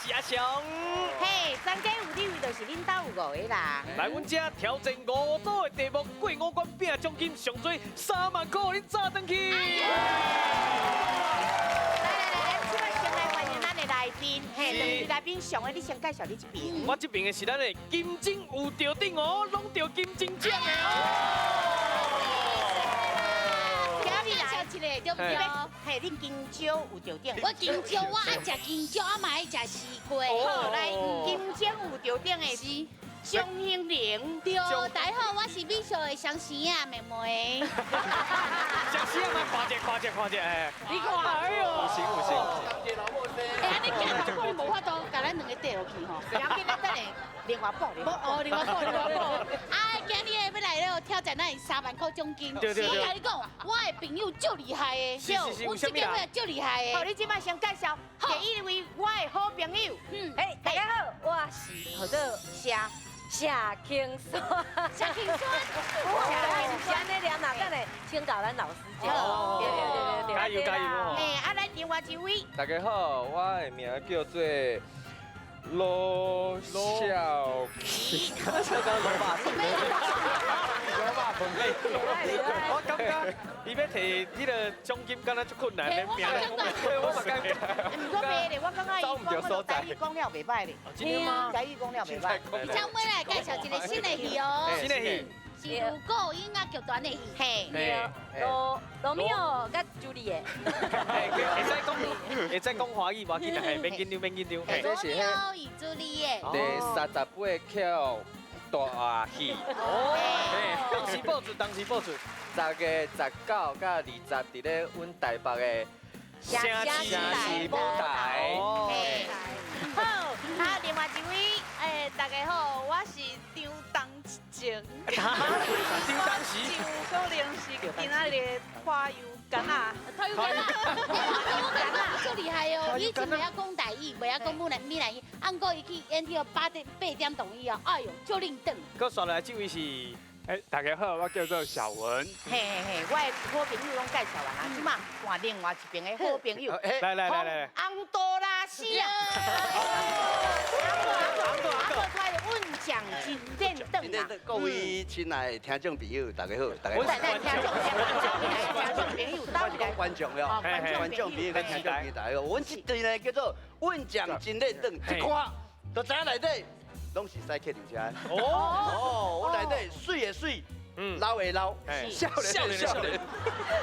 是阿翔。嘿，全家有你位就是恁兜有五个啦。來阮遮挑戰五組的題目，過五關拼獎金上濟3萬塊，予恁炸轉去。來來來，咱這擺先來歡迎咱的來賓。嘿，兩位來賓上的，你先介紹你這邊。我這邊的是咱的金鐘有著頂哦，攏著金鐘獎的哦。今日來一個對不對？嘿，恁金蕉有著頂。我金蕉，我愛食金蕉，啊嘛愛食西瓜。好，來金鐘有著頂的是張興玲。對，大家好，我是美秀的雙生仔妹妹。雙生仔嘛，看者看者看者，哎，你看，哎呦，有型有型。哎，你鏡頭可能無法度共咱兩個綴落去吼。不要緊，咱等下另外報。哦，另外報，另外報。啊，今日欲來咧挑戰咱3萬塊獎金。對對對。我共你講，我的朋友足厲害的，阮這間會足厲害的。好，你這擺先介紹第一位我的好朋友。嗯，哎，大家好，我是叫做謝謝青山，謝青山，是按呢念啦，等下請教咱老師者。對對對對對，加油加油！哎，啊，來另外一位。大家好，我的名叫做羅小琪，剛才講羅馬分類，羅馬分類。我感覺伊欲提彼個獎金，敢若足困難，連名對，我嘛感覺。毋過袂咧，我感覺伊講彼個台語講了袂歹咧。真的嗎？台語講了袂歹。而且尾來介紹一個新的戲哦。新的戲。是盧國英仔劇團的戲。嘿。羅羅密歐佮朱麗葉。會使講華語，無要緊，嘿，免緊張，免緊張。羅密歐與朱麗葉。第38口大戲。哦。當時報出，當時報出。10月19佮20，佇咧阮台北的城市舞台。好，啊，另外一位，哎，大家好，我是張東晴。張東時。有可能是今仔日拖油柑仔。拖油柑仔。我感覺足厲害哦，以前袂曉講台語，袂曉講閩南語，毋過伊去演戲8點鐘以後，哎喲，足認真。閣紲來這位是。哎，大家好，我叫做小文。嘿嘿嘿，我的好朋友攏介紹完啊，這馬換另外一邊的好朋友。來來來來，洪多拉斯啊！阿哥阿哥，他的運將真練轉啊！各位親愛的聽眾朋友，大家好，大家好。聽眾聽眾朋友，我是講觀眾喲，觀眾朋友佮聽眾朋友大家好。阮這隊呢叫做運將真練轉，一看就知影內底攏是駛客運車的。哦哦，阮內底媠的媠，老的老，少年的少年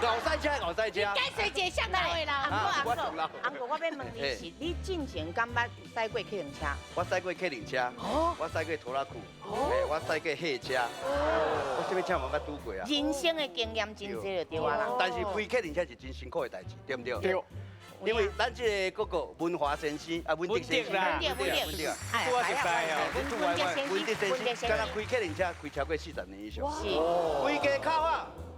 ，𠢕賽車𠢕賽車。解說一下老的老。阿哥阿哥，阿哥，我欲問你是，你進前敢捌駛過客運車？我駛過客運車，我駛過拖拉庫，我駛過貨車，我啥物車嘛捌拄過啊。人生的經驗真濟就對啊啦。但是開客運車是真辛苦的代誌，對毋對？對。因為咱這個哥哥文華先生啊，文德先生，文德文德文德，我熟悉哦。文德先生，文德先生，敢若開客運車開超過40年以上，是，規家口仔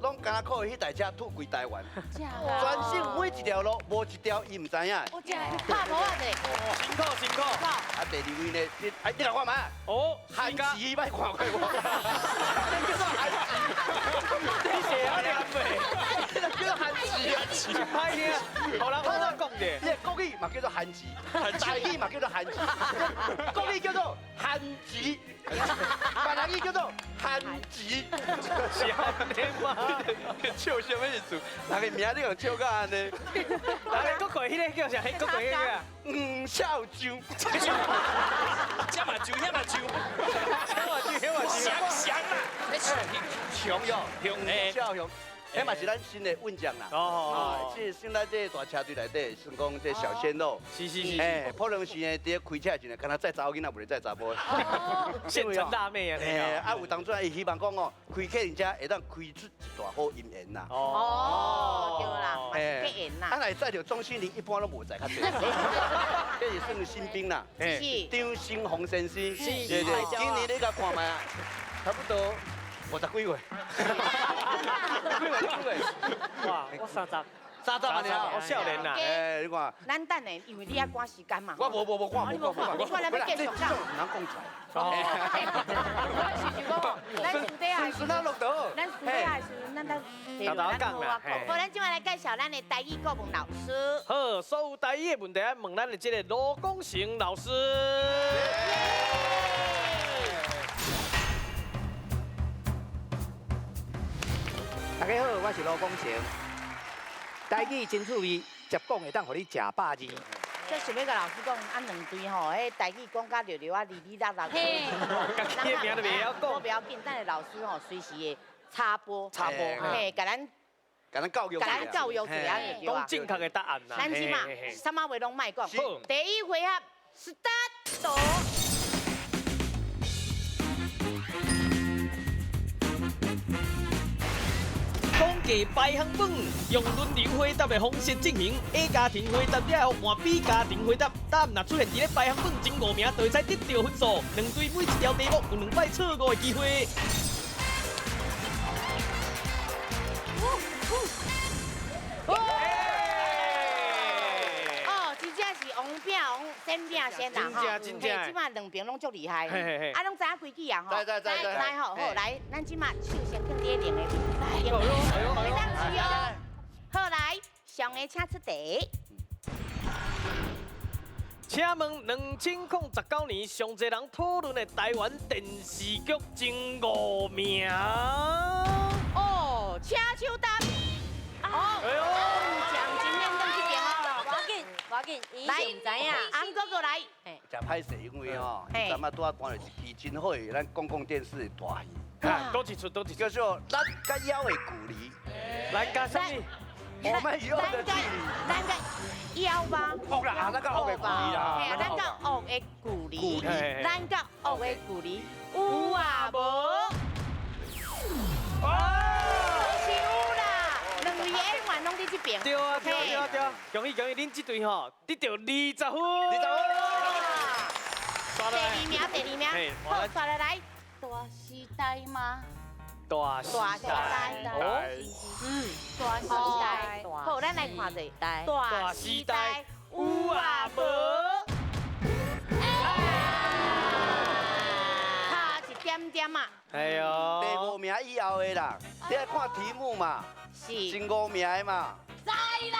攏敢若靠彼台車吐規台灣，全省每一條路無一條伊毋知影。我真拍無啊者，辛苦辛苦。啊，第二位呢？你哎，你來看覓？哦，韓琦莫看過我。叫做韓琦，你寫啊你叫做韓琦啊，歹聽，予人我講者。你國語嘛叫做韓琦，台語嘛叫做韓琦，國語叫做韓琦，閩南語叫做韓琦。是按呢嗎？笑啥物意思？人的名你共笑甲按呢？人國過彼個叫啥？國過彼個啊？黃少章。這嘛上，遐嘛上，這嘛上，遐嘛上。翔翔啦，雄喲，雄少雄。彼嘛是咱新的運將啦，哦，是現在這個大車隊內底，算講這小鮮肉，是是是，哎，普通時呢，佇咧開車時陣，敢若載查某囡仔，袂載查埔。現成辣妹啊！哎，啊有當陣伊希望講哦，開客運車會當開出一段好姻緣啦。哦，對啦，嘛是結緣啦。啊，若會載著莊心凌，一般攏無載較濟。這是算新兵啦，是張新紅先生，對對，今年你共看覓啊，差不多50幾歲。幾歲？幾歲？哇，我30。三十万我少年啦。哎，你看。咱等下，因为你爱赶时间嘛。我无无无赶，无赶，你看咱欲继续讲。唔通讲出来。我是想讲，咱私底下。顺顺落倒。咱私底下时阵，咱咱讲啦。好，咱这摆来介绍咱的台语顾问老师。好，所有台语的问题，问咱的这个罗广成老师。大家好，我是罗广成。台语真趣味，接讲会当予你食饱字。这想欲共老师讲，啊，两队吼，彼台语讲甲溜溜啊，哩哩啦啦。嘿，家己的名都袂晓讲。我不要紧，等下老师吼随时会插播。插播，嘿，共咱。共咱教育，共咱教育一下就对啊。讲正确的答案啦。咱这马，啥物话拢莫讲。第一回合，start。统计排行榜，用轮流回答的方式进行。A 家庭回答了后，换 B 家庭回答。答案若出现伫咧排行榜前5名，就会使得到分数。两队每一条题目有2摆错误的机会。哦，真正是王饼王先饼先啦吼，真正，这马两边拢足厉害，啊，拢知影规矩啊吼，知知吼，好来，咱这马手先放伫另个，来，袂当输哦。好来，上个请出题。请问2019年上济人讨论的台湾电视剧前5名？哦，请手答。哦，奖金链转这边哦。无要紧，伊是毋知影。红哥哥来。真歹势，因为吼，昨仔拄仔看著一支真好的咱公共电视的大戏。倒一出，倒一出。叫做《咱佮妖的距离》。来加啥物？我们与恶的距离。咱佮妖吗？恶啦，咱佮恶的距离啦。嘿啊，咱佮恶的距离。咱佮恶的距离有啊无？是有啦，两位演员拢伫这边。对啊，对啊，对啊，恭喜恭喜，恁这队吼得到20分。20分。第二名，第二名，好，刷落来。大时代吗？大时代，大时代。好，咱来看者。大时代有啊无？差一点点啊。哎呦，第5名以后的啦，你爱看题目嘛，是前5名的嘛。知啦。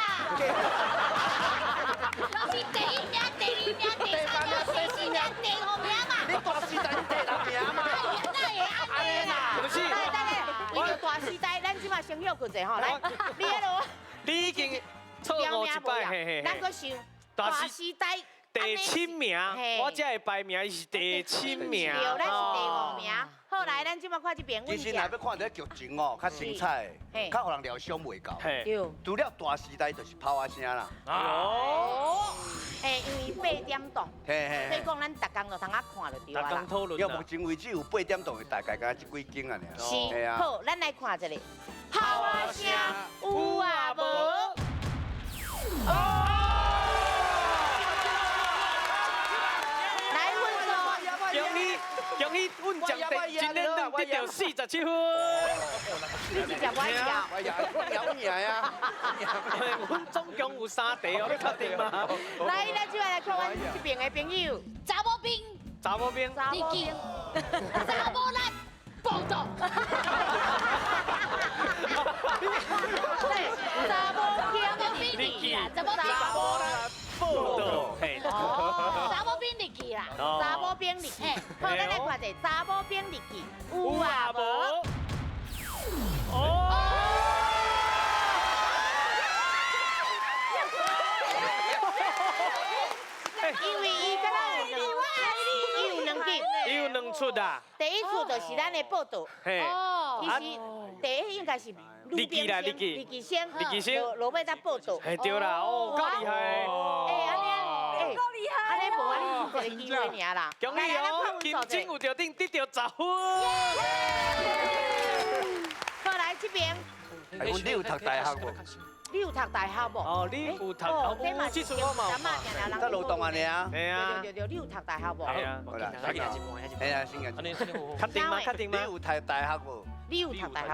老师第1名、第2名、第3名、第4名、第5名嘛。你大时代你第6名嘛？哎呀，哪会按呢啦？不是。等下，为著大时代，咱这马先休困者吼，来，你彼落。你已经错误一摆，嘿嘿。咱阁想大时代第7名，我这个排名是第7名。对，咱是第5名。好，来，咱这马看这边。其实若欲看这剧情哦，较精彩，较予人料想袂到。对。除了大时代，就是炮仔声啦。哦。嘿，因为8点档，所以讲咱逐工就通啊看就对啊啦。到目前为止有8点档的，大概敢这几间啊尔。是。好，咱来看一下。炮仔声有啊无？来，问说。恭喜恭喜，阮奖今天能得到47分。你这只我赢，我赢，我赢啊！阮总共有3题哦，你确定吗？来，咱这来看阮这边的朋友。查某兵。查某兵。日记。查某力报道。查某兵日记啦，查某力报道。查某兵日记啦。查某兵日记。好，咱来看者查某兵日记有啊无？哦。因为伊敢若有两，伊有两集，伊有两出啊。第一出就是咱的报道。哦。其实第一应该是日记啦，日记。日记先，日记先。落尾才报道。嘿，对啦，哦，够厉害。哎，按呢，哎，够厉害。按呢无啊，你是一个机会尔啦。恭喜哦，金针有到顶得到10分。好，来这边。哎，你有读大学无？你有读大学无？哦，你有读？哦，这次我嘛有。在劳动按呢啊？对啊。对对对，你有读大学无？系啊。系啊，系啊，先确定吗？确定吗？你有读大学无？你有讀大學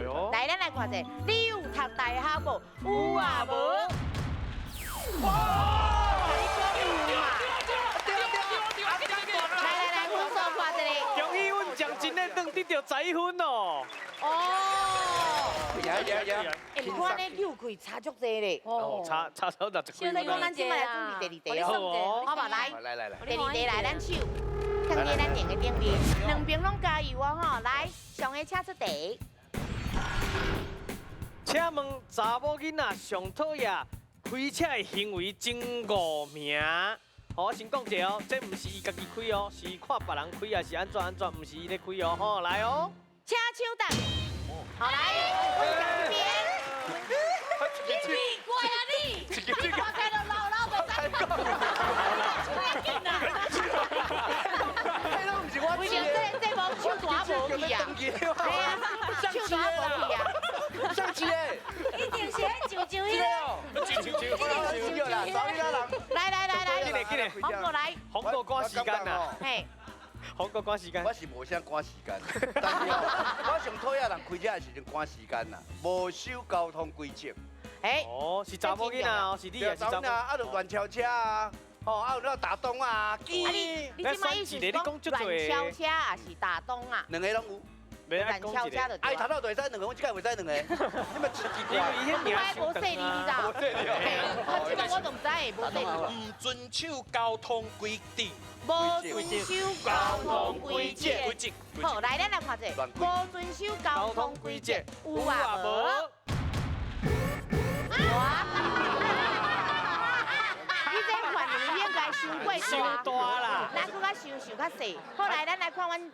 無？來，咱來看者，你有讀大學無？有啊無？哇！來來來，分數看一下。恭喜阮將真的轉得到11分哦。哦。贏贏贏！欸，不過呢，扭開差足濟咧。哦，差差咗60幾分。所以講，咱這擺來準備第二題哦。好無？來，來來來，第二題來，咱手放佇咱兩个頂面，兩邊攏加油哦吼！來，上个請出題。請問查某囡仔上討厭開車的行為前5名？好，我先講一下哦，這毋是伊家己開哦，是伊看別人開，還是按怎按怎，毋是伊咧開哦，吼，來哦。請手動。好來，我講這邊。你奇怪啊你！你看起來老老袂使講。不要緊啦。为着這無手大無去啊！係啊，手大無去啊！上次的，一定是迄上上彼个。上上上上。來來來來，緊來緊來，紅哥來。紅哥趕時間啦。嘿。紅哥趕時間。我是無啥趕時間，但是哦，我上討厭人開車的時陣趕時間啦，無守交通規則。哎。哦，是查某囡仔哦，是你啊，是查某。啊，就亂超車啊。哦，啊有那打動啊，你這擺意思是講亂超車還是打動啊？兩個攏有。亂超車就對。啊，伊頭頭就會使兩個，我這擺袂使兩個。你嘛奇怪。我無說你，你知道？無說你哦。這個我都毋知，無說你。毋遵守交通規定。無遵守交通規則。規則。好，來，咱來看者。無遵守交通規則，有啊無？有啊。傷大啦！咱閣較伤伤较细。好来，咱来看阮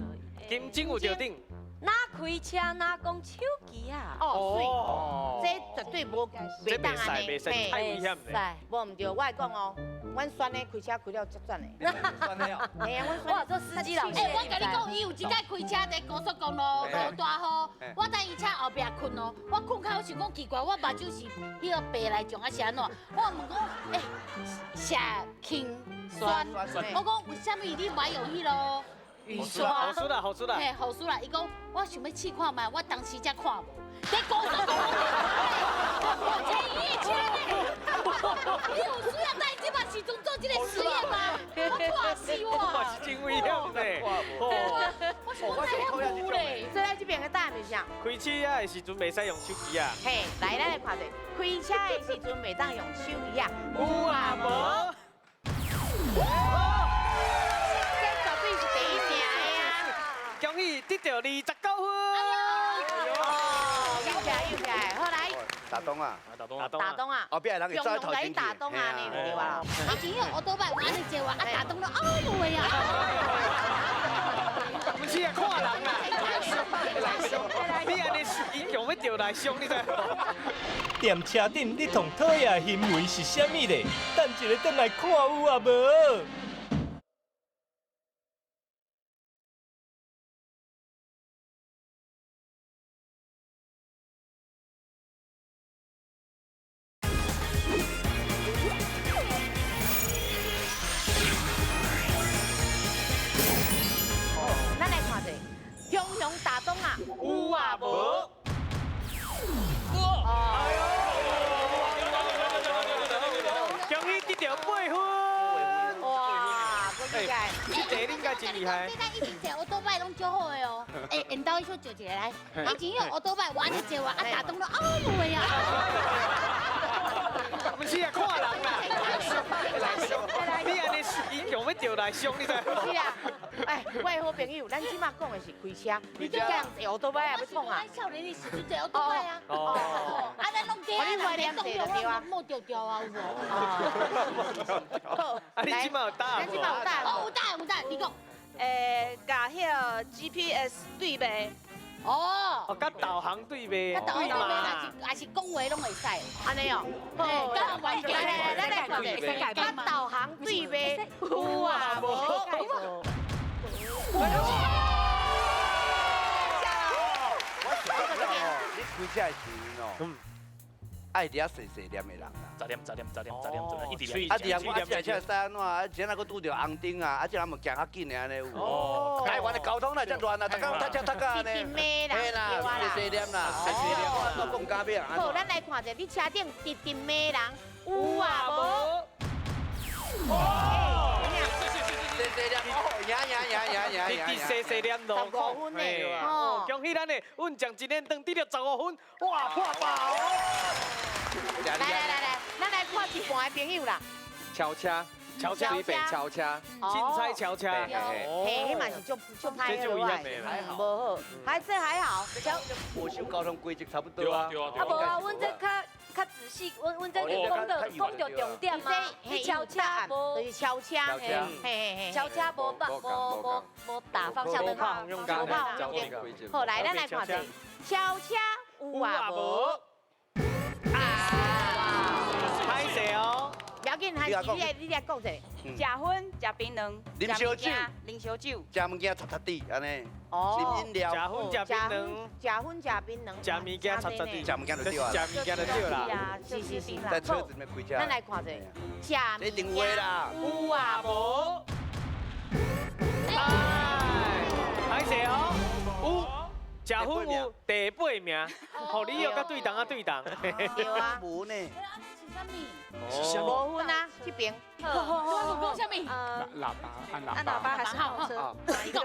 金钟有着顶。哪开车哪讲手机啊？哦，水，这绝对无袂当按呢，袂使，太危险咧。无毋对，我会讲哦，阮孙呢开车开了足赞的。孙的哦。嘿啊，阮孙。我做司机老师。欸，我共你讲，伊有一摆开车伫高速公路落大雨，我等伊车后壁困哦，我困较我想讲奇怪，我目睭是彼个白内障啊是按怎？我问讲，欸，谢庆酸，我讲为啥物你无爱用彼个？雨刷，好输啦，好输啦。嘿，好输啦！伊讲，我想欲试看觅，我当时才看无。在高速公路，我这伊的车呢？你有需要在这摆时阵做这个实验吗？我看死我。我是真危险呢。我想讲太有咧。所以咱这边的答案是啥？开车的时阵袂使用手机啊。嘿，来，咱来看者，开车的时阵袂当用手机啊。有啊无？恭喜得到29分！哦，又起来又起来，好来。打东啊，打东啊，打东啊，后壁的人会走头前去。打东啊，你对吧？以前用欧多拜有按呢坐啊，打东都哎呦喂啊！不是啊，看人啦。你按呢伊强欲著来伤，你知无？踮车顶你上讨厌的行为是啥物咧？等一下转来看有啊无？有啊无？恭喜得到8分！哇，恭喜！这题你应该真厉害。这咱以前坐欧多拜拢足好的哦。哎，缘投伊说借一个来，以前用欧多拜，我按呢坐啊，打动了，哎呦喂啊！不是啊，看人啦。你按呢，伊强欲著来伤，你知无？是啊。哎，我的好朋友，咱这马讲的是开车，你这样坐欧多拜也欲创啊？少年的时阵坐欧多拜啊。哦。啊，咱拢加啊，咱动掉啊，莫掉掉啊，有无？好。啊，你这马有答？咱这马有答。哦，有答有答，你讲。欸，共彼个 GPS 对袂？哦。哦，佮导航对袂？佮导航对袂，也是讲话拢会使。按呢哦。嘿，导航完全。来来来，来看者，佮导航对袂？有啊无？我是觉得哦，你开车的时阵哦，爱伫遐细细念的人啦。杂念杂念杂念杂念杂念，一直念。啊，念我啊，这台车驶按怎？啊，前仔阁拄著红灯啊，啊，这人嘛行较紧的按呢有。哦。台湾的交通哪遮乱啊，逐工塞车塞到按呢。嘿啦，细细念啦，细细念，我讲加秒。好，咱来看者，你车顶直直骂人有啊无？哦。直直细细念路况，15分呢，哦，恭喜咱的运将一连长得到15分，哇，破百哦！来来来来，咱来看一半的朋友啦。超车，超车，随便超车，凊彩超车，嘿，彼嘛是足足歹的，还好，无好，还这还好。无守交通规则差不多啊。啊无啊，阮这较较仔细，阮这讲到重点啊。你超车无？就是超车，嘿嘿嘿，超车无无无打方向灯，无拍红灯。好，来，咱来看者，超车有啊无？啊，歹势哦。不要紧，韩子，你来讲者。食薰、食槟榔、啉烧酒、啉烧酒、食物件擦擦地，按呢。哦。啉饮料。食薰、食槟榔。食薰、食槟榔。食物件擦擦地。食物件就对啊。食物件就对啦。是是是。在车子里面开车。咱来看者，食物一定有的啦。有啊无？哎，歹势哦，有。食薰有第八名，吼，你又佮对同啊对同。对啊。无呢。是啥物？无分啊，这边。我讲啥物？喇叭，按喇叭。按喇叭还是号车？你讲。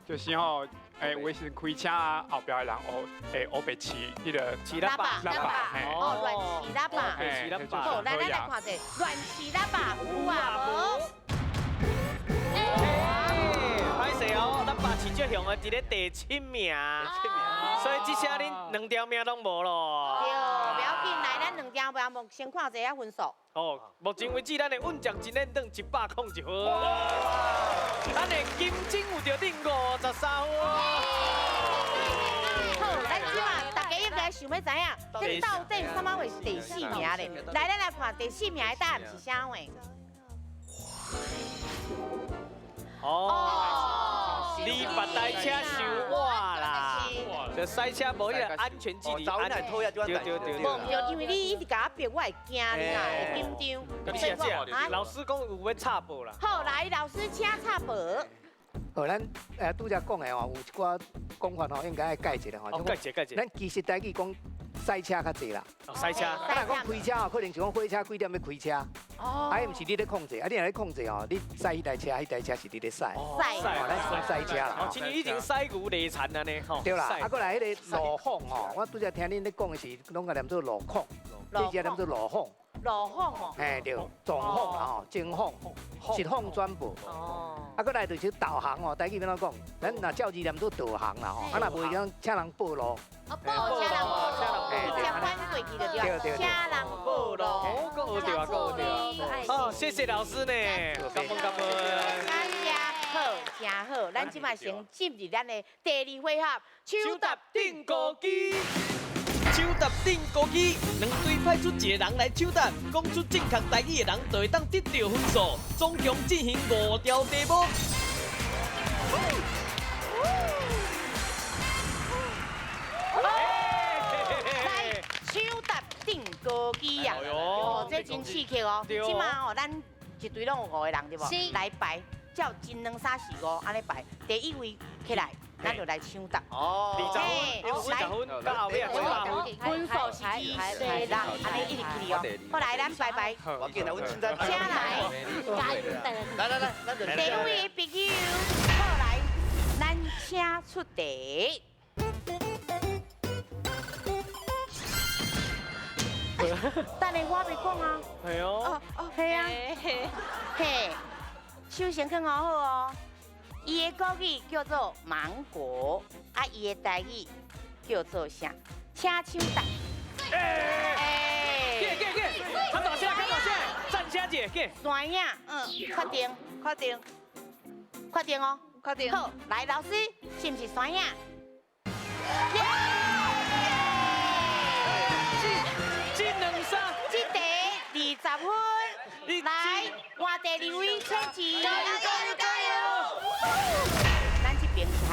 就是吼，有的时开车啊，后壁的人乌白饲彼个饲喇叭，喇叭，哦，乱饲喇叭。饲喇叭。好，来，咱来看者，乱饲喇叭有啊无？歹势哦，咱爸饲足凶的，伫咧第七名，所以这下恁两条命拢无咯。对，不要紧，来，咱两条命无，先看一下分数。哦，目前为止，咱的运将真连长101分，咱的金钟有着顶53分。好，咱这马大家应该想欲知影，这到底啥物会是第四名咧？来，咱来看第四名的答案是啥话？哦，你别台车伤晚啦，就赛车无彼个安全距离。对对对。无对，因为你一直共我逼，我会惊你啦，会紧张。你啊，老师讲有欲插播啦。好，来，老师请插播。好，咱拄才讲的吼，有一寡讲法吼，应该爱改一下吼。改一下，改一下。咱其实台语讲赛车较济啦。哦，赛车。啊，若讲开车吼，可能是讲火车几点欲开车。哦。啊，毋是你咧控制，啊，你若咧控制吼，你驶彼台车，彼台车是你咧驶。驶。哦，咱是讲赛车啦。哦，亲像以前驶牛犁田按呢吼。对啦，啊，过来彼个路况吼，我拄才听恁咧讲的是，拢共念做路况，这只念做路况。路况哦。嘿，对，状况啦吼，情况，实况转播。哦。啊，过来就是导航哦，台语欲按怎讲？咱若照字念做导航啦吼，啊若袂讲请人报路。哦，报请人报路，请翻过去就对。对，请人报路。哦，阁学著啊，阁学著啊。好，谢谢老师呢，感恩感恩。感谢，好，真好。咱这摆先进入咱的第二回合，抢答钉孤机。抢答钉孤机，两队派出一个人来抢答，讲出正确台语的人就会当得到分数。总共进行5条题目。来，抢答钉孤机啊！哦，这真刺激哦。这马哦，咱一队拢有5个人对无？来排，照一、两、三、四、五，按呢排。第一位起来。咱就来抢答。哦，20分，40分，到后尾900分。分数是2、4、6，按呢一直起哦。好来，咱拜拜。我进来，我凊彩。请来。来来来，咱就。第一位朋友，好来，咱请出题。等下我袂讲啊。系哦。系啊。嘿，手先囥好好哦。伊的国语叫做芒果，啊，伊的台语叫做啥？请抢答。哎，给给给，较大声，较大声，站声者，给。山影，确定，确定，确定哦，确定。好，来，老师，是毋是山影？这两三，这题20分，来换第二位，请钱。加油加油加油！咱这边是番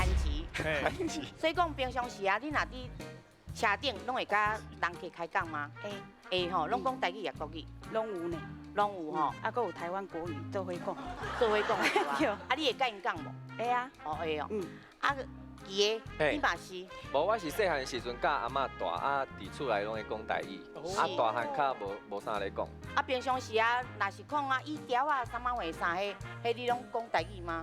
薯，所以讲平常时啊，你若伫车车顶拢会佮人客开讲吗？会。会吼，拢讲台语也国语？拢有呢。拢有吼。啊，阁有台湾国语做伙讲。做伙讲对。啊，你会佮𪜶讲无？会啊。哦，会哦。嗯。啊，伊个，你嘛是？无，我是细汉时阵佮阿嬷蹛，啊，伫厝内拢会讲台语，啊，大汉较无啥咧讲。啊，平常时啊，若是讲啊，椅条啊，啥物话啥，彼彼你拢讲台语吗？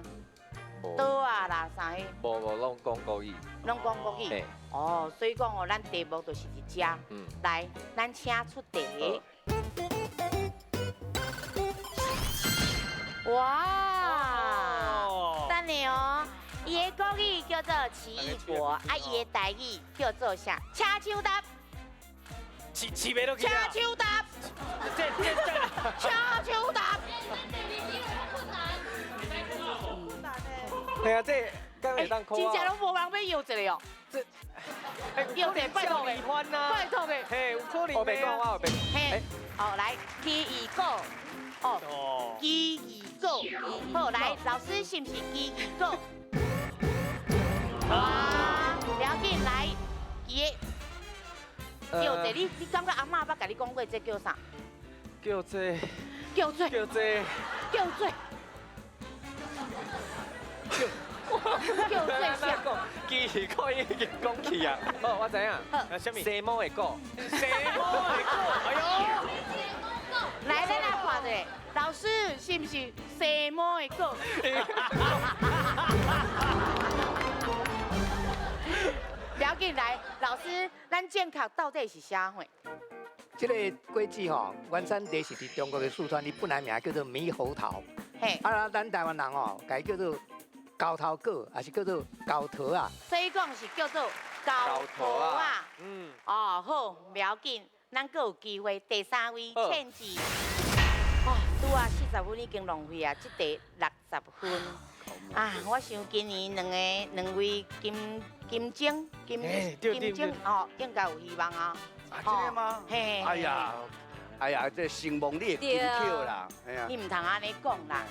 桌啊啦，啥彼？无无，拢讲国语。拢讲国语。哦，所以讲哦，咱题目就是伫遮。嗯。来，咱请出题。哇！等下哦，伊的国语叫做奇异果，啊，伊的台语叫做啥？车手搭。饲饲袂落去车手搭。这这这。车手搭。对啊，这敢会当考啊？真正拢无人欲摇一个哦。这，摇一个拜托的，拜托的。嘿，有可能。我袂讲，我袂。嘿，哦，来，奇异果。哦，奇异果。好，来，老师是毋是奇异果？哇，不要紧，来，伊的叫这，你感觉阿嬷捌共你讲过这叫啥？叫这。叫做。叫这。叫做。叫做啥？奇异果已经讲去啊！好，我知影。好，啥物？西摩的果。西摩的果。哎呦！来，咱来看者，老师是毋是西摩的果？不要紧，来，老师，咱正确到底是啥货？这个果子吼，原产地是伫中国的四川，伊本来名叫做猕猴桃。嘿。啊，咱台湾人吼，共伊叫做猴头果，还是叫做猴桃啊？所以讲是叫做猴桃啊。嗯。哦，好，不要紧，咱阁有机会。第三位，倩子。哦，拄啊40分已经浪费啊，这题60分。啊，我想今年两位金金钟金金钟哦，应该有希望啊。啊，真的吗？嘿。哎呀，哎呀，这成望你的金曲啦。你毋通按呢讲啦，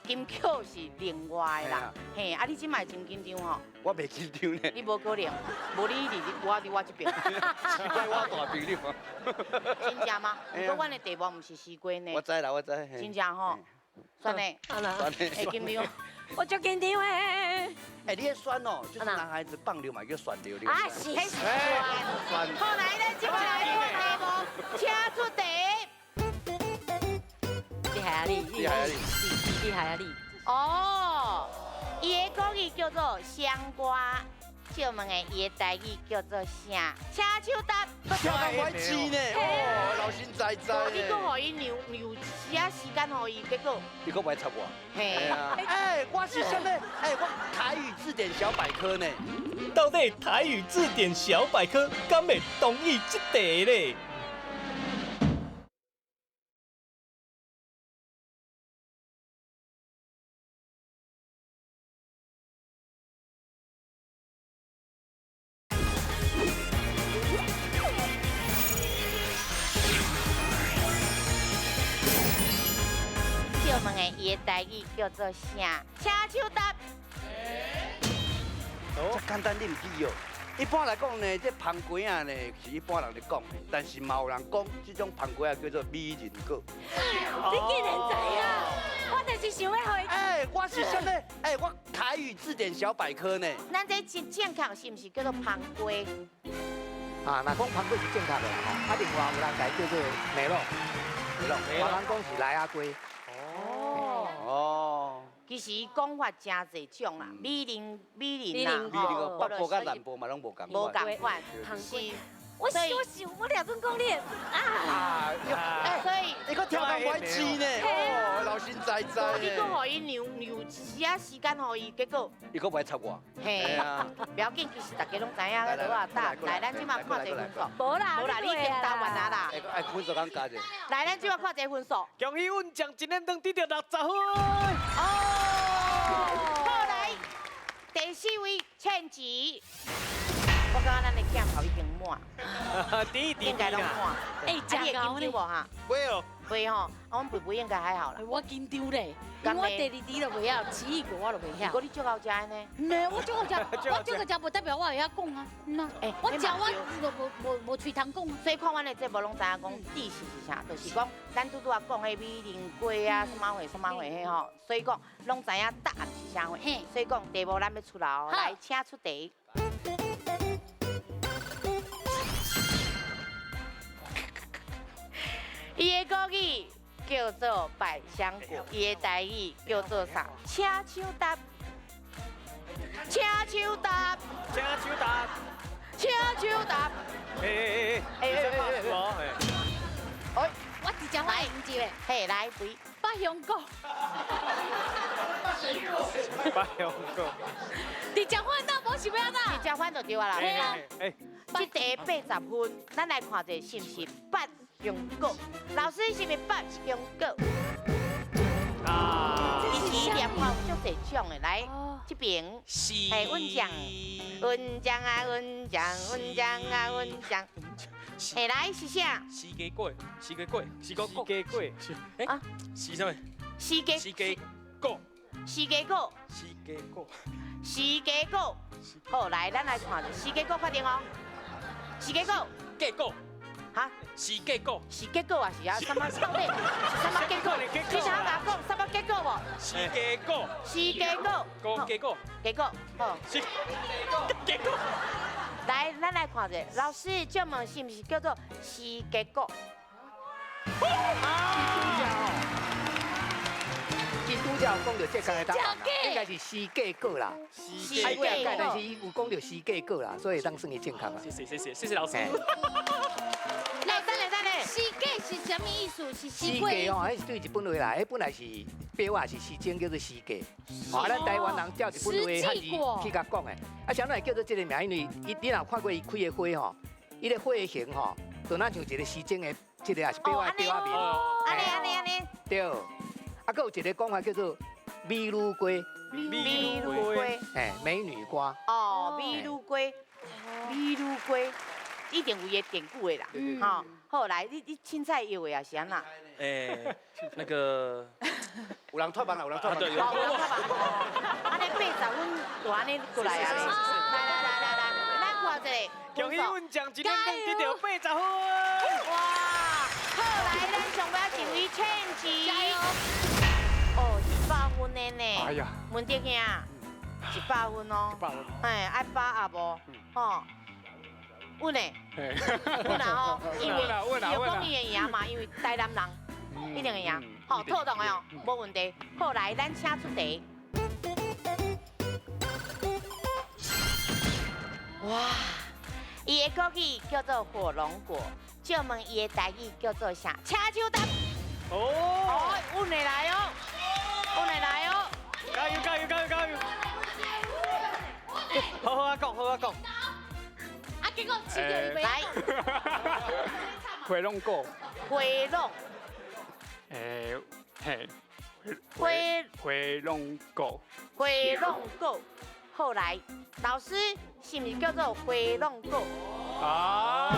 金曲是另外啦。嘿，啊，你这摆真紧张吼？我袂紧张呢。你无可能，无你伫我伫我这边。西瓜我大朋友。真正吗？不过阮的题目毋是西瓜呢。我知啦，我知。真正吼。算嘞，算嘞，会紧张。我足紧张的。哎，你彼选哦，就是男孩子放尿嘛叫旋尿。啊是，彼是旋。好，来，咱这摆来看题目，请出题。厉害啊你！厉害啊你！厉害啊你！哦，伊的国语叫做香瓜。借问的，伊的台语叫做啥？请手答。听讲我知呢，哦，老神在在。你阁予伊留留一下时间予伊，结果。伊阁袂插我。嘿。哎，我是啥物？哎，我台语字典小百科呢。到底台语字典小百科敢会同意这题咧？伊的台语叫做啥？请手答。这简单，你毋记哦。一般来讲呢，这番瓜仔呢是一般人咧讲的，但是嘛有人讲这种番瓜仔叫做美人果。你竟然知影？我就是想欲予伊。哎，我是啥物？哎，我台语字典小百科呢。咱这正正确是毋是叫做番瓜？啊，若讲番瓜是正确的啦吼。啊，另外有人共伊叫做梅洛，梅洛，有人讲是莱仔瓜。哦，其实讲法真济种啦，美人美人啦，美人北部佮南部嘛拢无仝款，无仝款，是。我我我俩阵讲你啊，所以你阁听讲我知呢，哦，老神在在。你阁予伊留留一下时间予伊，结果伊阁袂插我。嘿，不要紧，其实大家拢知影，落啊打。来，咱这马看一个分数。无啦，无啦，你已经答完啊啦。哎，分数敢加者？来，咱这马看一个分数。恭喜阮将一连登得到60分。哦，好来，第四位倩子。我感覺咱的鏡頭已經滿，應該攏滿。欸，你會緊張無哈？袂哦，袂吼，啊，阮培培應該還好啦。我緊張咧，因為我第二題就袂曉，奇異果我就袂曉。如果你足夠食的呢？唔係，我足夠食，我足夠食，無代表我會曉講啊。嗯啊，我食我就無喙通講啊。所以看阮的節目攏知影講知識是啥，就是講咱拄拄仔講的美人瓜啊，什麼貨什麼貨彼吼，所以講攏知影答案是啥貨。所以講題目咱欲出爐，來請出題。伊的國語叫做百香果，伊的台語叫做啥？請手答，請手答，請手答，請手答。哎哎哎哎哎！哎，我直接來一個，嘿，來，對，百香果，百香果。直接翻到無是欲按怎？直接翻就對啊啦。嘿啊，哎，這題80分，咱來看者是毋是百香果？老師是毋是百香果？啊！其實念法有足濟種的，來這邊，嘿，阮醬，阮醬啊，阮醬，阮醬啊，阮醬。嘿，來是啥？四季果，四季果，四個果，四季果，啊？是啥物？四季。四季果。四季果。四季果。四季果。好，來，咱來看者四季果確定哦。四季果。結果。哈？是結果。是結果啊？是啊？什麼到底是什麼結果？你想共我講什麼結果無？是結果。是結果。果結果。結果。好。是結果。來，咱來看者，老師，這問是毋是叫做是結果？伊拄才有講著這工的答案，應該是四季果啦。四季果，但是伊有講著四季果啦，所以當算伊正確啦。謝謝謝謝謝謝老師。來，等下等下，四季是啥物意思？是四季吼，彼是對日本話來，彼本來是表啊，是時鐘叫做四季。啊，咱台灣人照日本話漢字去共講的。啊，啥物會叫做這個名？因為伊你若有看過伊開的花吼，伊個花型吼，就若像一個時鐘的這個也是表仔表仔面。按呢按呢按呢。對。啊，閣有一個講法叫做美女瓜，美女瓜，哎，美女瓜。哦，美女瓜，美女瓜，一定有伊的典故的啦。吼，好來，你凊彩藥的也是按怎？哎，那個有人脫網啦，有人脫網。對，有人脫網。按呢80分就按呢過來啊！來來來來來，咱看一下。恭喜阮將一連得到80分。哇！好，來，咱上尾一位倩琪。哦，100分的呢。哎呀。文德兄，100分哦。100分。哎，愛把握無？吼。穩的。穩啦吼，因為伊有講伊會贏嘛，因為台南人一定會贏。好，妥當的哦，無問題。好，來，咱請出題。哇！伊的國語叫做火龍果，借問伊的台語叫做啥？請手答。哦，穩會來哦，穩會來哦。加油加油加油加油！好好啊講，好啊講。啊，結果吃掉伊袂。來。火龍果。火龍。嘿。火火龍果。火龍果。後來，老師是毋是叫做火龍果？啊！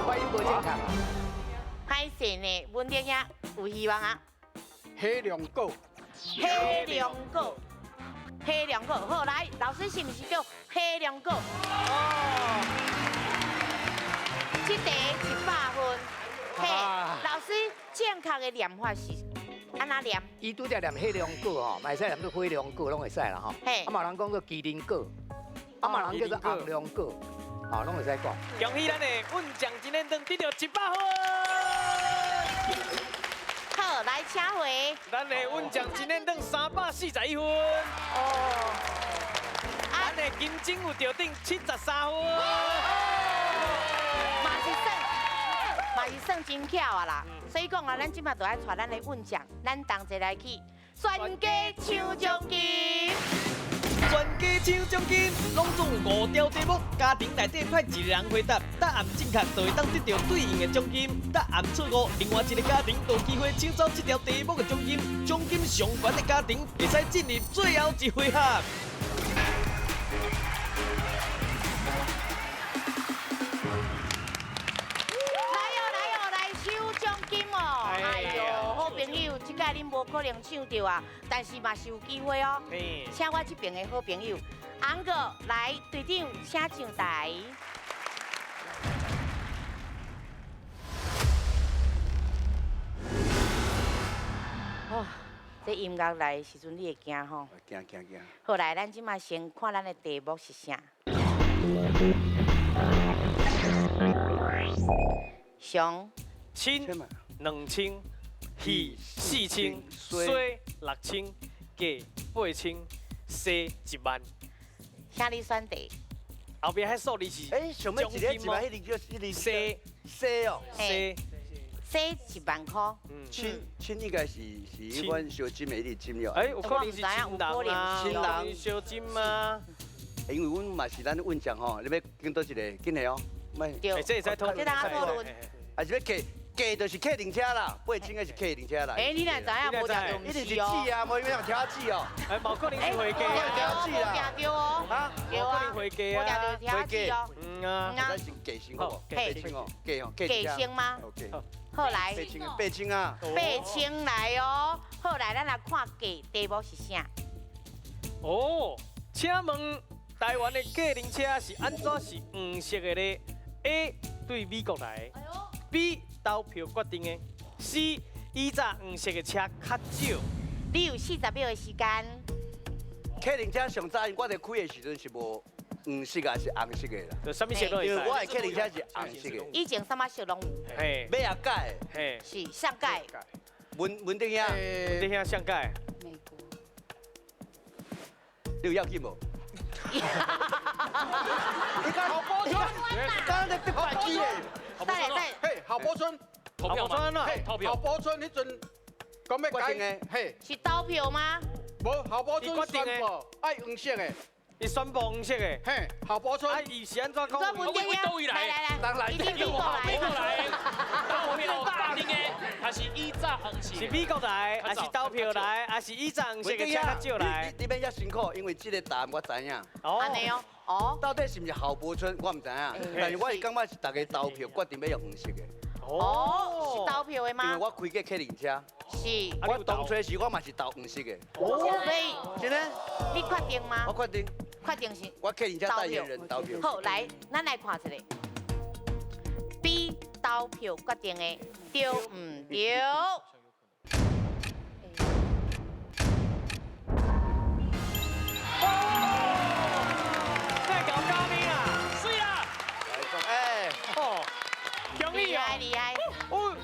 發音無正確。歹勢呢，文德兄有希望啊！火龍果。火龍果，火龍果，好來，老師是毋是叫火龍果？哦。這題100分。嘿，老師正確的念法是按怎念？伊拄才念火龍果吼，嘛會使念做火龍果，攏會使啦吼。嘿。啊嘛有人講做麒麟果，啊嘛有人叫做紅龍果，吼，攏會使講。恭喜咱的運將真練登得到100分。好，來請回。咱的運將真練登341分。哦。咱的金鐘有著頂73分。嘛是算真巧啊啦，所以講啊，咱這擺就愛帶咱的運將，咱同齊來去全家搶獎金。全家搶獎金，攏總有5條題目，家庭內底派一個人回答，答案正確就會當得到對應的獎金。答案錯誤，另外一個家庭就有機會搶走這條題目的獎金。獎金上懸的家庭會使進入最後一回合。朋友，这届恁无可能抢到啊，但是嘛是有机会哦。请我这边的好朋友，红哥来队长，请上台。哦，这音乐来的时阵，你会惊吼？惊惊惊！好来，咱这马先看咱的题目是啥？上千2000，戏4000，衰6000，价8000，西1万。请你选择。后边彼数字是？欸，上尾一个1万，彼个叫彼个西西哦，西。西1万块。千千应该是是彼款烧金的，一直金了。哎，有可能是亲人啊，亲人烧金吗？因为阮嘛是咱运将吼，你欲拣佗一个，紧的哦。对，这会使讨论，这讨论。还是欲客，客就是客灵车啦，8000的是客灵车啦。哎，你哪知影？无听到一定是纸啊，无伊要听纸哦。哎，无可能是回家，听纸啦。对哦。啊，对啊。回家啊。无听到听纸哦。嗯啊。咱先价先好无？八千哦，价哦，价先吗？好来。8000啊。8000来哦。好来，咱来看价题目是啥？哦，请问台湾的计程车是按怎是黄色的咧？A 对美国来，B 投票决定的，C 以前黄色的车较少。你有40秒的时间。客运车上早我伫开的时阵是无黄色还是红色的啦。就啥物色拢会使。因为我的客运车是红色的。以前啥物色拢有。嘿。尾仔改。嘿。是上盖。文文定兄。文定兄上盖。美国。你有要紧无？你讲郝柏村，刚刚在别白机的。嘿，郝柏村，投票吗？嘿，郝柏村彼阵讲欲改，嘿，是投票吗？无，郝柏村宣布爱黄色的，伊宣布黄色的，嘿，郝柏村，啊，伊是按怎讲？我位来？来来来，人来，美国来，投票决定的，还是以早黄色？是美国来，还是投票来，还是以早黄色的车较少来？你免遐辛苦，因为这个答案我知影。哦，按呢哦，哦，到底是毋是郝柏村，我毋知影，但是我是感觉是大家投票决定欲用黄色的。哦，是投票的吗？因为我开过客运车。是。我当初时我嘛是投黄色的。哦，所以。真的？你确定吗？我确定。确定是。我客运车代言人投票。好，来，咱来看一下。B 投票决定的对毋对？再搞咖喱啦！水啦！哎，哦，恭喜厉害厉害！哦，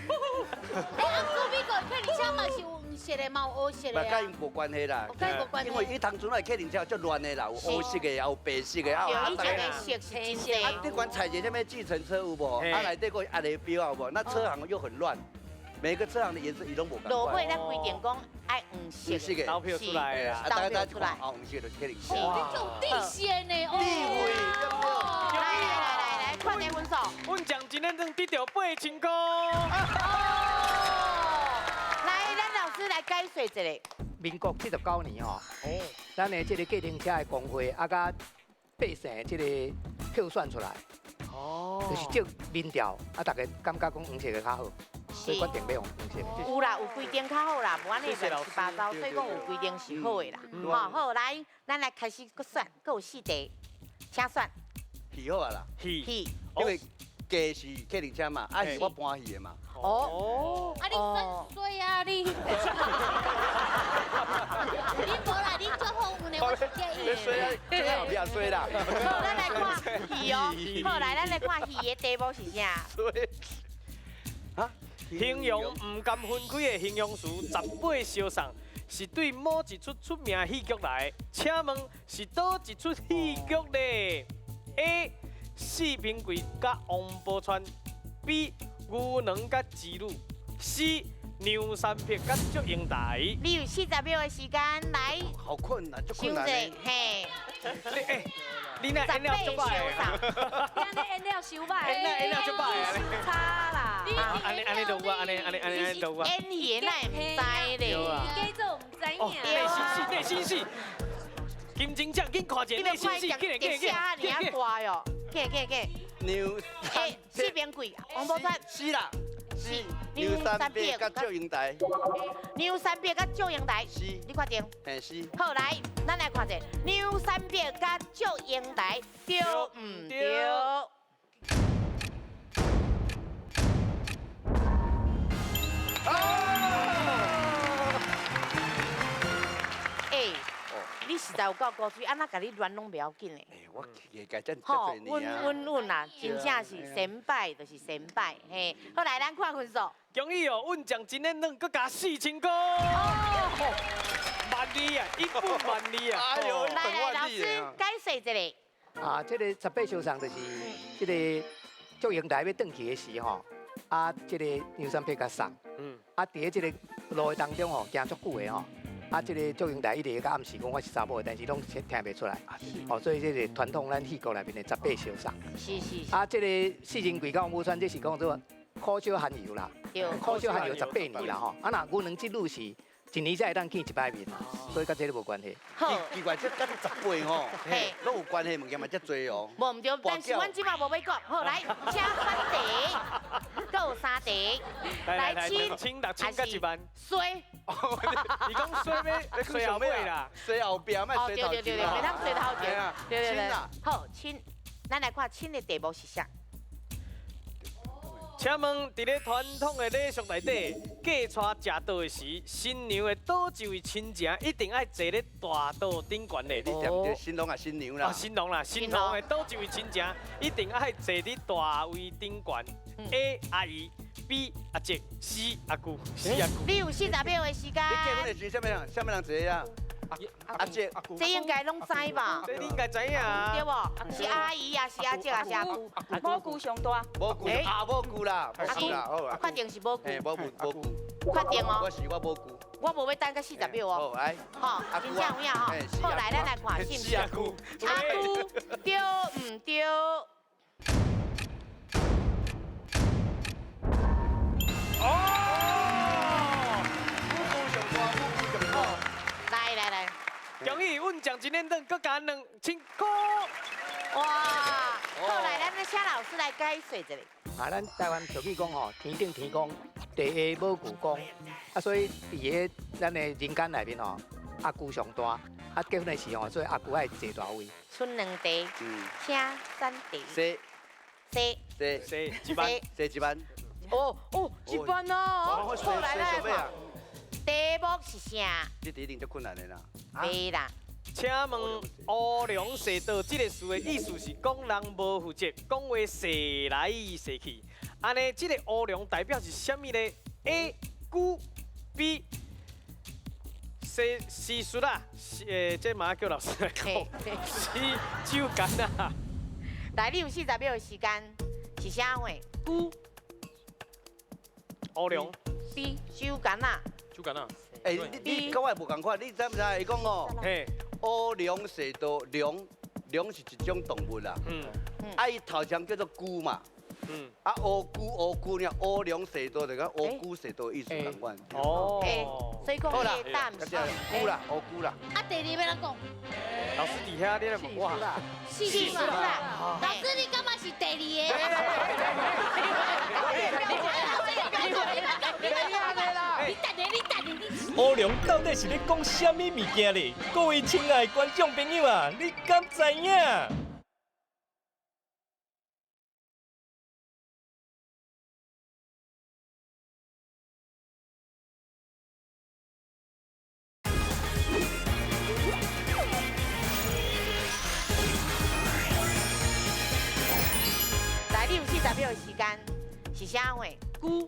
哎，啊，不过美国客运车嘛是有黄色的，嘛有黑色的啊。佮𪜶无关系啦，因为伊当阵的客运车足乱的啦，有黑色的，也有白色的，啊，有以前的色是真济。啊，你管踩一个啥物计程车有无？啊，内底阁压个标有无？那车行又很乱，每个车行的颜色伊拢无仝。落尾咱规定讲爱黄色的，投票出来啊，投票出来，黄色就客运车。哦，你做底线的哦。地位，来来来来来，看下分数。阮将真认真得到8000块。来，咱老师来解说一下。民国79年吼，咱的这个计程车的公会啊，佮百姓这个票选出来，哦，就是照民调啊，大家感觉讲黄色的较好，所以决定欲用黄色的。有啦，有规定较好啦，无按呢乱七八糟，所以讲有规定是好的啦。好，好，来，咱来开始阁选，阁有四题，请选。戏好啊啦，戏，因为家是客运车嘛，啊是我搬戏的嘛。哦，啊你选衰啊你！你无啦，你做好运的，我是建议。你衰啊，最好不要衰啦。好，咱来看戏哦。好，来，咱来看戏的题目是啥？衰。啊？形容毋甘分开的形容词18相送，是对某一出出名戏剧来？请问是佗一出戏剧呢？A. 四平贵佮王宝钏，B. 牛郎佮织女，C. 梁山伯佮祝英台。你有40秒的时间来。好困难，足困难。嘿。你欸，你那演了足歹的。你按呢演了伤歹。演了足歹的。差啦。按呢按呢就有啊，按呢按呢按呢就有啊。演戏哪会毋知咧？你假做毋知影。内心戏，内心戏。金钟奖，紧看一下内心戏，紧来紧来紧。写遐尔大哟，紧紧紧。牛。哎，四边贵，王宝钏。是啦。是。牛三伯佮祝英台。牛三伯佮祝英台。是。你确定？嘿是。好，来，咱来看者，牛三伯佮祝英台对毋对？欸，你实在有够古锥，按怎共你乱拢袂要紧嘞？欸，我加加这这济年啊。稳稳稳啦，真正是先摆就是先摆，嘿。好来，咱看分数。恭喜哦，运将真练软，阁加4000块。万里啊，一本万里啊。哎呦，来来，老师解释一下。啊，这个十八相送就是这个祝英台欲转去的时吼，啊，这个杨三伯共送。啊，伫咧这个路的当中吼，行足久的吼。啊，这个祝英台一直咧暗示讲我是查某的，但是拢听袂出来。哦，所以这个传统咱戏国内面的十八相送。是是是。啊，这个四人柜佮王宝钏，这是讲做苦少含油啦。对。苦少含油18年啦吼。啊，若牛郎织女是一年才会当见一摆面，所以佮这个无关系。好。奇怪，这佮18吼，拢有关系物件嘛，遮济哦。无毋对，但是阮这马无欲讲。好，来，请翻题，阁有3题。来，亲，亲6000佮1万。衰。你讲衰咩？衰后尾啦，衰后壁，莫衰头前。对对对，袂当衰头前。对对对。好，亲，咱来看亲的题目是啥？请问，伫咧传统的礼俗内底，嫁娶食桌的时，新娘的佗一位亲情一定爱坐咧大桌顶悬的？你对毋对？新郎啊，新娘啦。啊，新郎啦，新郎的佗一位亲情一定爱坐伫大位顶悬。A 阿姨，B 阿叔，C 阿姑，C 阿姑。你有40秒的时间。你结婚的时，啥物人？啥物人坐啊？阿叔，这应该拢知吧？这你应该知影。对无？是阿姨啊，是阿叔啊，是阿姑。母姑上大。母姑，阿母姑啦，母姑啦，好啦。确定是母姑。嘿，母姑，母姑。确定哦。我是我母姑。我无欲等到40秒哦。好，来。好，真正有影吼。好，来，咱来看是毋是？阿姑。阿姑对毋对？哦。母姑上大，母姑上大。来来来。恭喜阮将真练软，阁加2000块。哇！好，来，咱请老师来解释一下。啊，咱台湾俗语讲吼，天顶天公，地下母舅公。啊，所以伫个咱的人间内面吼，阿姑上大。啊，结婚的时候，所以阿姑爱坐大位。剩2题，请选题。C。C。 C。 C。一万。C 1万。哦哦，1万哦。好，来来来。题目是啥？这题一定足困难的啦。袂啦。请问乌龙踅倒这个词的意思是讲人无负责，讲话踅来踅去。按呢，这个乌龙代表是啥物呢？A 姑，B 西西术啦，这嘛叫老师来讲。C 酒干啊。来，你有40秒的时间，是啥货？姑。乌龙。 B 酒干啊。酒干啊。欸，你佮我无仝款，你知毋知？伊讲哦，乌龙踅倒，龙龙是一种动物啦。啊，伊头前叫做龟嘛。啊，乌龟乌龟尔，乌龙踅倒就讲乌龟踅倒意思仝款。哦。所以讲伊的答案是龟啦，乌龟啦。啊，第二欲按怎讲？老师伫遐，你来问我。四书啦。老师，你感觉是第二个？你等下，你等下，你。乌龙到底是咧讲啥物物件咧？各位亲爱的观众朋友啊，你敢知影？来，你有40秒的时间，是啥货？龟。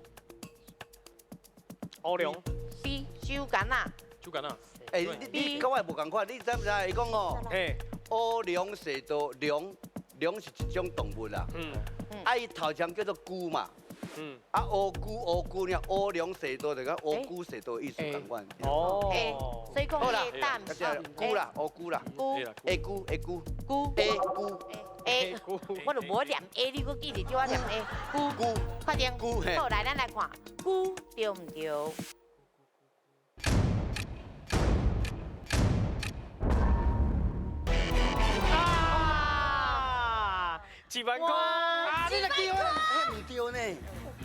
乌龙。 B 酒干啊。酒干啊。欸，你佮我无仝款，你知毋知？伊讲哦，乌龙踅倒，龙龙是一种动物啦。啊，伊头前叫做龟嘛。啊，乌龟乌龟尔，乌龙踅倒就讲乌龟踅倒意思仝款。哦。所以讲伊的答案是龟啦，乌龟啦。龟。 A 龟 A 龟。龟。 A 龟。 A，我就无念 A，你阁记得叫我念 A。龟。龟。确定。好，来，咱来看龟对毋对？啊！一万塊。啊，你來叫我，哎，唔對呢。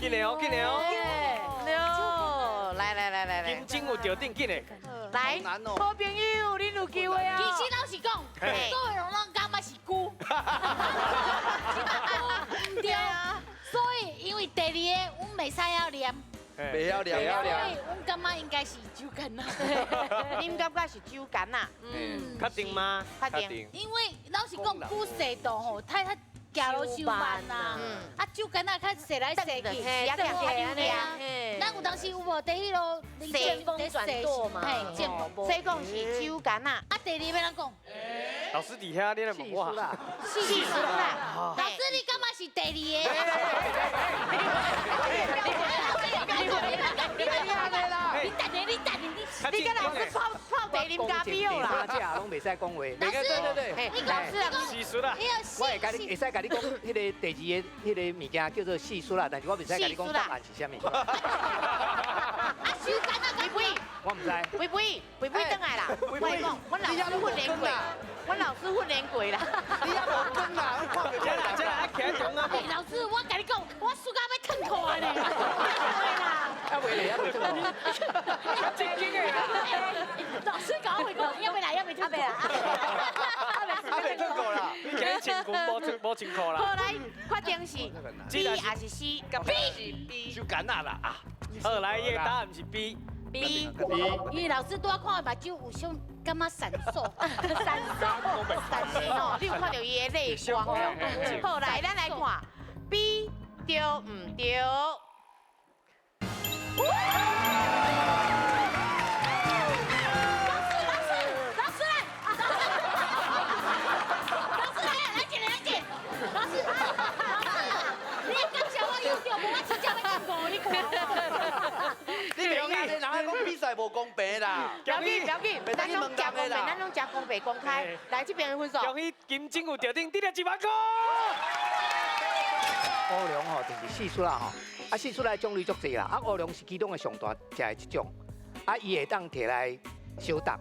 緊的哦，緊的哦。對，來來來來來。金鐘有著頂，緊的。來，好朋友，你有機會啊。其實老實講，所有人攏感覺是龜。對啊。所以因為第二个，阮袂使曉念。袂曉念。所以阮感覺應該是酒矸啊。恁感覺是酒矸啊？嗯。確定嗎？確定。因為老實講，龜踅度吼，太太。行路傷慢啦，啊酒矸仔較踅來踅去，咱有當時有無佇彼落見風轉舵嘛？嘿，見風。所以講是酒矸仔。啊，第二欲按怎講？老師佇遐，你來問我。四書啦。老師，你感覺是第二个？你等下，你等下，你你跟老師泡泡茶啉咖啡好啦。這攏袂使講話。老師，對對對，你講是啊。四書啦。我會共你，會使共你講，彼個第二个彼個物件叫做四書啦，但是我袂使共你講答案是啥物。啊，酒矸仔，肥肥，我毋知。肥肥，肥肥转來啦。我講，阮老師訓練過，阮老師訓練過啦。你也無跟啦，我看袂這啦這啦，徛喺中間。欸，老師，我共你講，我輸到欲褪褲呢。啊，袂來，啊袂褪褲。正經的啦。老師趕快講，猶未來，猶未褪褲。猶未褪褲啦。你今日穿裙無穿褲啦。好，來，決定是 B 還是 C？B。酒矸仔啦啊！好，來，伊的答案是 B。 B。因為老師拄仔看目睭有想感覺閃爍，閃爍，閃爍，你有看到伊的淚光哦。好，來，咱來看 B 對毋對？老師，老師，老師來，老師來，來一個，來一個，老師，老師，你感謝我有對無？我真正欲進步，你看。你袂用，你人家講比賽無公平啦。不要緊，不要緊，咱攏誠公平，咱攏誠公平公開。來這邊的分數。恭喜金鐘有著頂，得了1萬塊。烏龍吼就是四出啦吼，啊四出來種類足濟啦，啊烏龍是其中的上大食的一種，啊伊會當提來相搭，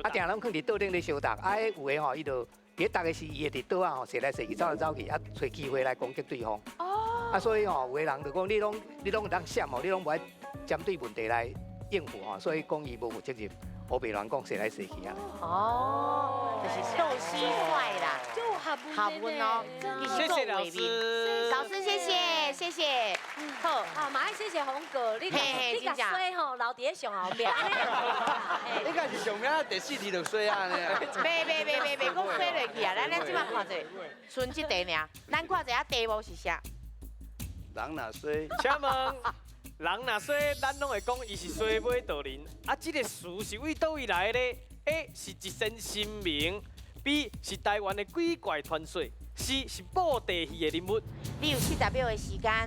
啊定攏囥佇桌頂咧相搭，啊彼有的吼伊就佇搭的時，伊會佇桌仔吼踅來踅去，走來走去，啊揣機會來攻擊對方。哦。啊所以吼有的人就講你攏會當閃吼，你攏無愛針對問題來應付吼，所以講伊無負責任，烏白亂講踅來踅去啊。哦，就是鬥蟋蟀啦。好問哦，謝謝老師，老師謝謝謝謝，好，啊，嘛愛謝謝洪哥，你你共衰吼留佇咧上後壁。你敢是上名第四題就衰啊？袂袂袂袂袂，講衰落去啊！咱這擺看者，剩這題爾，咱看一下題目是啥？人若衰，請問，人若衰，咱攏會講伊是衰尾道人。啊，這個詞是為佗位來的咧？A 是一身神明。B 是台灣的鬼怪傳說，C 是布袋戲的人物。你有70秒的時間，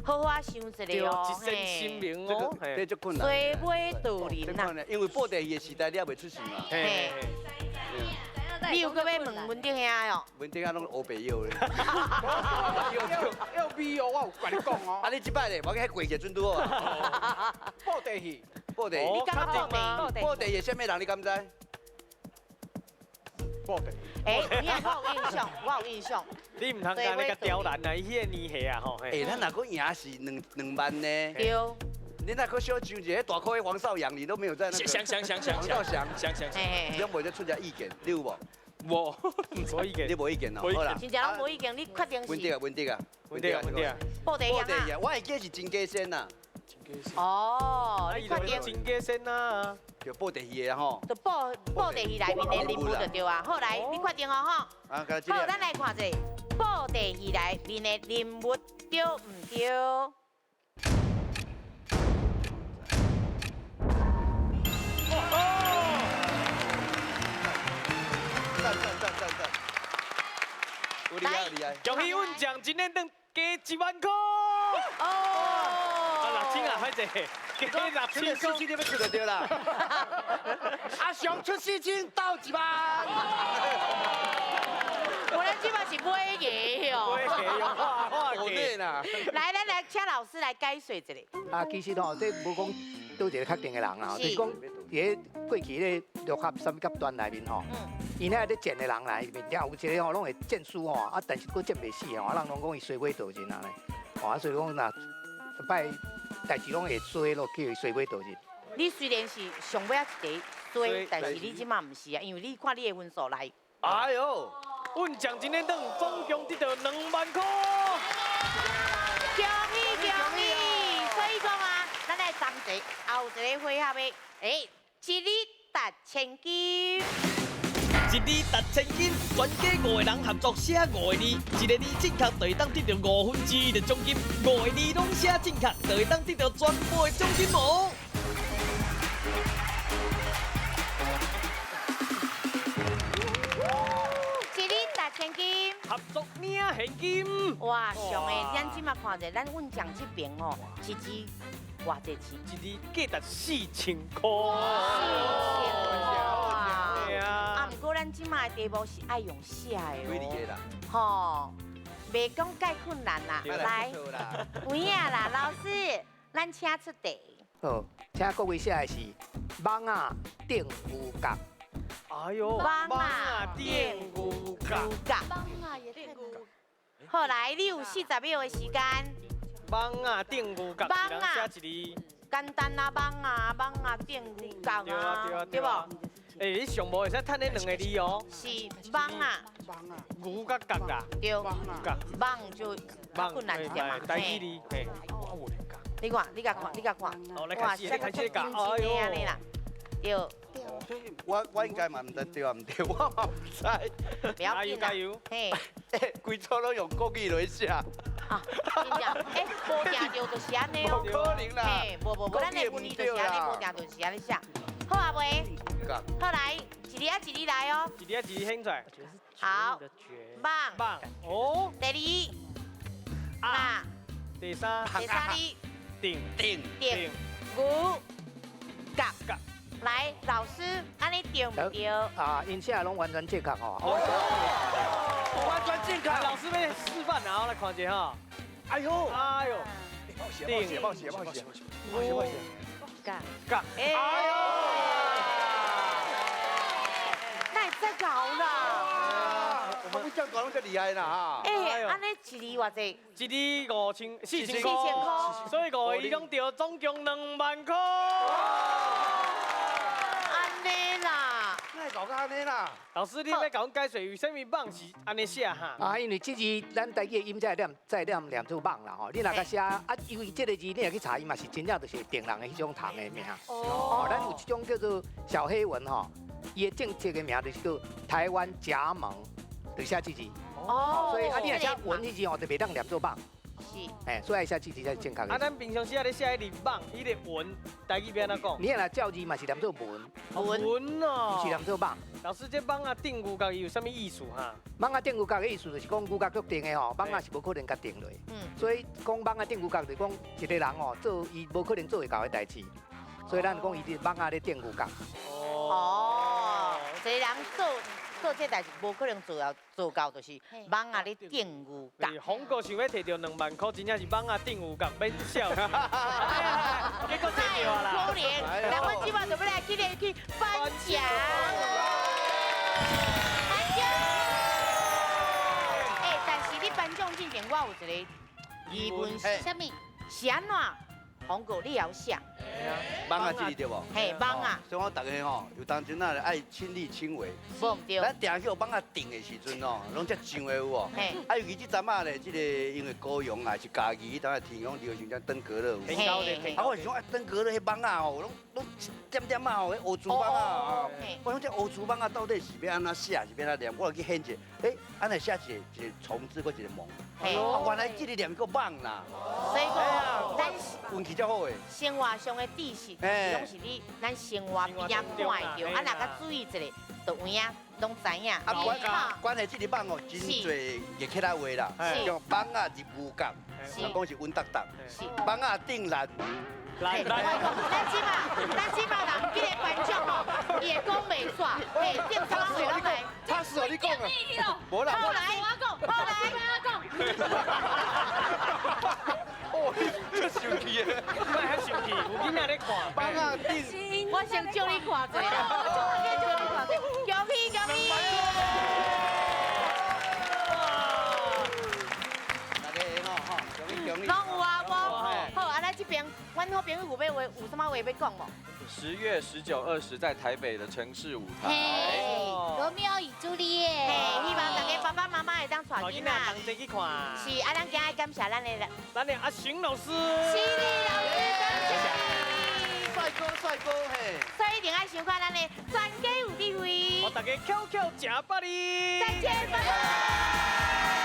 好好想一下哦。一身神明哦，這足困難。衰尾道人呐，因為布袋戲的時代你猶未出世嘛。嘿。你有閣欲問文鼎兄哦？文鼎兄攏烏白藥咧。要 B 哦，我有共你講哦。啊，你這擺咧，我去過一陣拄好啊。布袋戲，布袋戲。你感覺布袋？布袋戲啥物人？你敢知？布袋。欸，你我有印象，我有印象。你毋通共你共刁難啊！伊彼個年歲啊吼。欸，咱若閣贏是兩萬呢。對。你若閣小想一下，大箍的黃少陽，你都沒有在那個。想想想想。黃少祥。想想想。你無得出一意見，你有無？無，無意見。你無意見哦。好啦。真正攏無意見，你確定是？穩定啊，穩定啊，穩定啊，穩定啊。布袋戲啊，我會記是真假仙呐。哦，你確定？真假仙啊。就布袋戲的吼。就布袋戲內面的人物就對啊。好來，你確定哦吼。啊，好，咱來看者布袋戲內面的人物對毋對？讚讚讚讚讚！有厲害厲害！恭喜阮將今年當加1萬塊。哦。啊，6000啊，歹勢。加6000塊，4000你欲出就對啦。阿雄出4000到1萬。我咱這擺是買个哦。買个，画画个啦。來來來，請老師來解說一下。啊，其實吼，這無講佗一個確定的人啦，就是講佇咧過去咧六合三甲段內面吼， 𪜶遐咧剪的人来，面有一个吼，拢会剪书吼，啊，但是阁剪袂死吼，人拢讲伊衰尾道人啊咧，吼啊，所以讲若摆代志拢会衰咯，叫伊衰尾道人。你虽然是上尾仔一个衰，但是你这马毋是啊，因为你看你的分数来。哎呦，阮奖金咧等总共得到2万块。恭喜恭喜！所以讲啊，咱来同齐后一个回合的，哎，一字值千金。一字值千金，全家5个人合作写5个字，一个字正确就会当得到1/5的奖金，5个字拢写正确就会当得到全部的奖金哦。一字值千金，合作领现金。哇，上的咱这马看者，咱运将这边哦，一字偌济钱？一字价值4000块。4000块。啊，毋过咱这马的题目是爱用写的哦。吼，袂讲介困难啦。来，有影啦，老师，咱请出题。好，请各位写的是蠓仔顶牛角。哎呦，蠓仔顶牛角。蠓仔也顶牛。好，来，你有40秒的时间。蠓仔顶牛角，一人写一字。简单啊，蠓仔，蠓仔顶牛角啊，对无？欸，你上无会使趁那2个字哦。是蠓仔。牛甲角啦。对。蠓就较困难一点嘛。台语字，嘿。你看，你共看，你共看。哦，来开始，来开始讲。哎呦。对。我应该嘛毋知对啊，毋对，我嘛毋知。加油加油！嘿。欸，规组拢用国语来写。啊，真正，欸，无定著就是按呢哦。无可能啦。嘿，无无无，咱的文字就是按呢，无定著就是按呢写。好啊未？好来，一字啊一字来哦。一字啊一字显出来。好。蠓。蠓。哦。第二。啊。第三。第三字。顶。顶。顶。牛。角。角。来，老师，按呢对毋对？啊，𪜶写拢完全正确吼。完全正确。老师欲示范啊，我来看一下哈。哎呦，哎呦，冒险，冒险，冒险，冒险，冒险，冒险。角。角。哎呦，那会遮𠢕啦？我们这样讲拢遮厉害啦哈。哎，按呢一字偌济？一字5000、4000块。所以5个字拢对，总共2万块。老师，你欲共阮解说，为啥物蠓是按呢写哈？啊，因为这字咱台语的音才念，再念念做蠓啦吼。你若共写啊，因为这个字你若去查，伊嘛是真正就是定人的彼种虫的名。哦。咱有一种叫做小黑蚊吼，伊的正式的名就是叫台湾夹蠓，就写这字。哦。所以啊，你若写蚊彼字吼，就袂当念做蠓。是。哎，所以爱写这字才是正确的。啊，咱平常时啊咧写彼个蠓，彼个蚊，台语欲按怎讲？你若照字嘛是念做蚊。蚊哦。毋是念做蠓。老师，这蠓仔顶牛角伊有啥物意思哈？蠓仔顶牛角的意思就是讲牛角足定的吼，蠓仔是无可能共定落。嗯。所以讲蠓仔顶牛角就是讲一个人吼做伊无可能做会到的代志，所以咱讲伊伫蠓仔咧顶牛角。哦。一个人做这代志无可能做到做到，就是蠓仔咧顶牛角。洪哥想欲提著2万块，真正是蠓仔顶牛角，免笑。结果提著啊啦。可怜，那阮这摆就欲来去咧去颁奖。颁奖。欸，但是你颁奖之前，我有一个疑问是啥物？是按怎？洪哥，你也有写？蠓仔这字对无？嘿，蠓仔。所以我逐家吼，有当阵仔爱亲力亲为。无毋对。咱定去蠓仔定的时阵吼，拢才上的有无？嘿。啊，尤其这阵仔咧，这个因为高雄还是嘉义，彼当仔天讲流行这登革热有。嘿。啊，我是想啊，登革热彼蠓仔吼，拢拢一点点仔吼，彼乌珠蠓仔啊。我想这乌珠蠓仔到底是欲按怎写，是欲按怎念？我就去显者，欸，按呢写一个一个虫字，阁一个蠓。哦。原来这个念叫蠓啦。所以讲，咱运气才好的。生活上的知识，拢是你咱生活边仔看会著，啊，若较注意一下，就有影拢知影。啊，关系这个蠓哦，真济译起来话啦，像蠓仔入牛角，人讲是稳当当，蠓仔顶难。来来，咱这马人这个颁奖吼，伊会讲袂煞，嘿，定啥话拢来。他是哦，你讲啊。无啦。后来我讲，后来我讲。哦，你真生气的，莫遐生气，有囡仔咧看。蠓仔顶。我先借你看者，我先借你看者，恭喜恭喜。位。大家吼吼，恭喜恭喜。攏有啊，無？好，啊，咱這邊，阮好朋友有欲話，有啥物話欲講無？10月19、20在台北的城市舞台。羅密歐與朱麗葉。嘿，希望大家爸爸媽媽會當帶囡仔同齊去看。是，啊，咱今日感謝咱的，咱的阿成老師。犀利老師，感謝。帥哥帥哥嘿。所以一定愛收看咱的全家有智慧。予大家巧巧食百里。再見，拜拜。